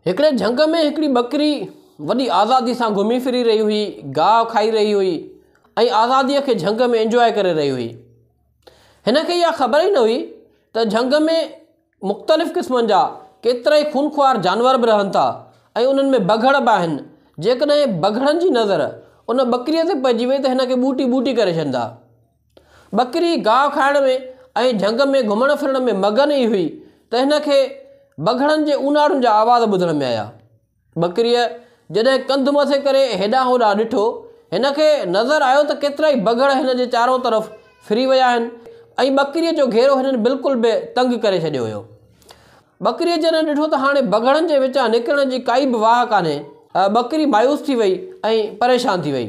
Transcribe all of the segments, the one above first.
هڪڙي جهنگ ۾ هڪڙي ٻڪري وڏي آزادي سان گهمي ڦري رهي هئي، گاهه کائي رهي هئي ۽ آزاديء کي جهنگ ۾ انجواء ڪري رهي هئي. هن کي اها خبر ئي نه هئي ته جهنگ ۾ مختلف قسمن جا ڪيترائي خونخوار جانور به رهن ٿا ۽ انهن ۾ بگهڙ به آهن. جيڪڏهن بگهڙن جي نظر ان ٻڪريء تي پئجي وئي ته هن کي ٻوٽي ٻوٽي ڪري ڇڏيندا. ٻڪري گاهه کائڻ ۾ ۽ جهنگ ۾ گهمڻ ڦرڻ ۾ مگن ئي هئي ته هن کي بگهڙن جي اوناڙن جا آواز ٻڌڻ ۾ آيا. ٻڪريء جڏهن ڪنڌ مٿي ڪري هيڏانهن هوڏانهن ڏٺو، هن کي نظر آيو ته ڪيترائي بگهڙ هن جي چارو طرف ڦري ويا آهن ۽ ٻڪريء جو گهيرو هنن بلڪل به تنگ ڪري ڇڏيو هيو. ٻڪريء جڏهن ڏٺو ته هاڻي بگهڙن جي وچان نڪرڻ جي ڪائي به واهه ڪانهي، ٻڪري مايوس ٿي وئي ۽ پريشان ٿي وئي.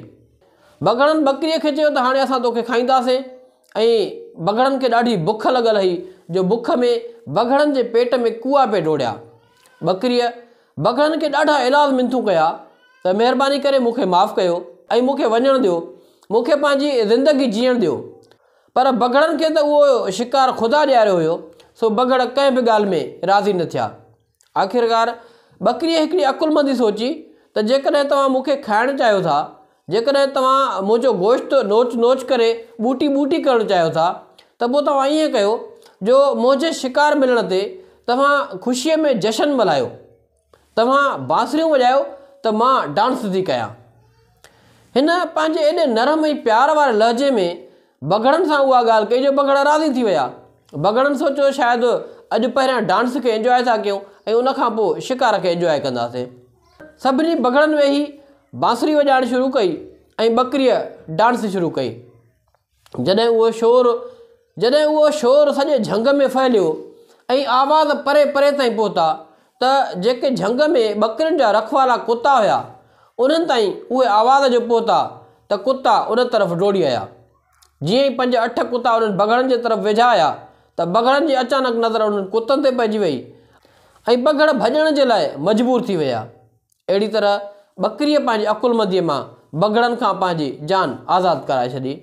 بگهڙن ٻڪريء کي چيو ته هاڻي اسان توکي کائينداسين ۽ بگهڙن کي ڏاڍي بک لڳل هئي جو بک ۾ بگهڙن جي پيٽ ۾ ڪوئا پئي ڊوڙيا. ٻڪريء بگهڙن کي ڏاڍا ايلاز منٿون ڪيا ته مهرباني ڪري مون کي معاف ڪيو ۽ مون کي وڃڻ ڏيو، مون کي پنهنجي زندگي جيئڻ ڏيو. پر بگهڙن کي ته اهو شڪار خدا ڏياريو هيو، سو بگهڙ ڪنهن به ڳالهه ۾ راضي نه ٿيا. آخرڪار ٻڪريء هڪڙي عقلمندي سوچي ته جيڪڏهن توهان مون کي کائڻ چاهيو ٿا، جيڪڏهن توهان منهنجو گوشت نوچ نوچ ڪري ٻوٽي ٻوٽي ڪرڻ چاهيو ٿا ته پوء توهان ائين ڪيو جو منهنجي شڪار ملڻ تي توهان خوشيء ۾ جشن ملهايو. توهان بانسريون وڄايو ته مان ڊانس ٿي ڪيان. هن پنهنجي ايڏي نرم ۽ پيار واري لهجي ۾ بگهڙن سان اها ڳالهه ڪئي جو بگهڙ راضي ٿي ويا. بگهڙن سوچيو شايد اڄ پهريان ڊانس کي انجواء ٿا ڪيون ۽ ان کان پوء شڪار کي انجواء ڪنداسين. سڀني بگهڙن ويهي بانسري وڄائڻ شروع ڪئي ۽ ٻڪريء ڊانس شروع ڪئي. جڏهن اهو شور جڏهن اهو شور سڄي جهنگ ۾ ڦهليو ۽ آواز پري پري تائين پهتا ته جيڪي جهنگ ۾ ٻڪرين جا رکوالا ڪتا هيا انهن تائين اهي آواز جو پهتا ته ڪتا ان طرف ڊوڙي آيا. جيئن ئي پنج اٺ ڪتا انهن بگهڙن جي طرف ويجها آيا ته بگهڙن جي اچانڪ نظر انهن ڪتن تي پئجي وئي ۽ بگهڙ ڀڄڻ جي لاء مجبور ٿي ويا. اهڙي طرح ٻڪريء پنهنجي عقلمنديء مان بگهڙن کان پنهنجي جان آزاد ڪرائي ڇڏي.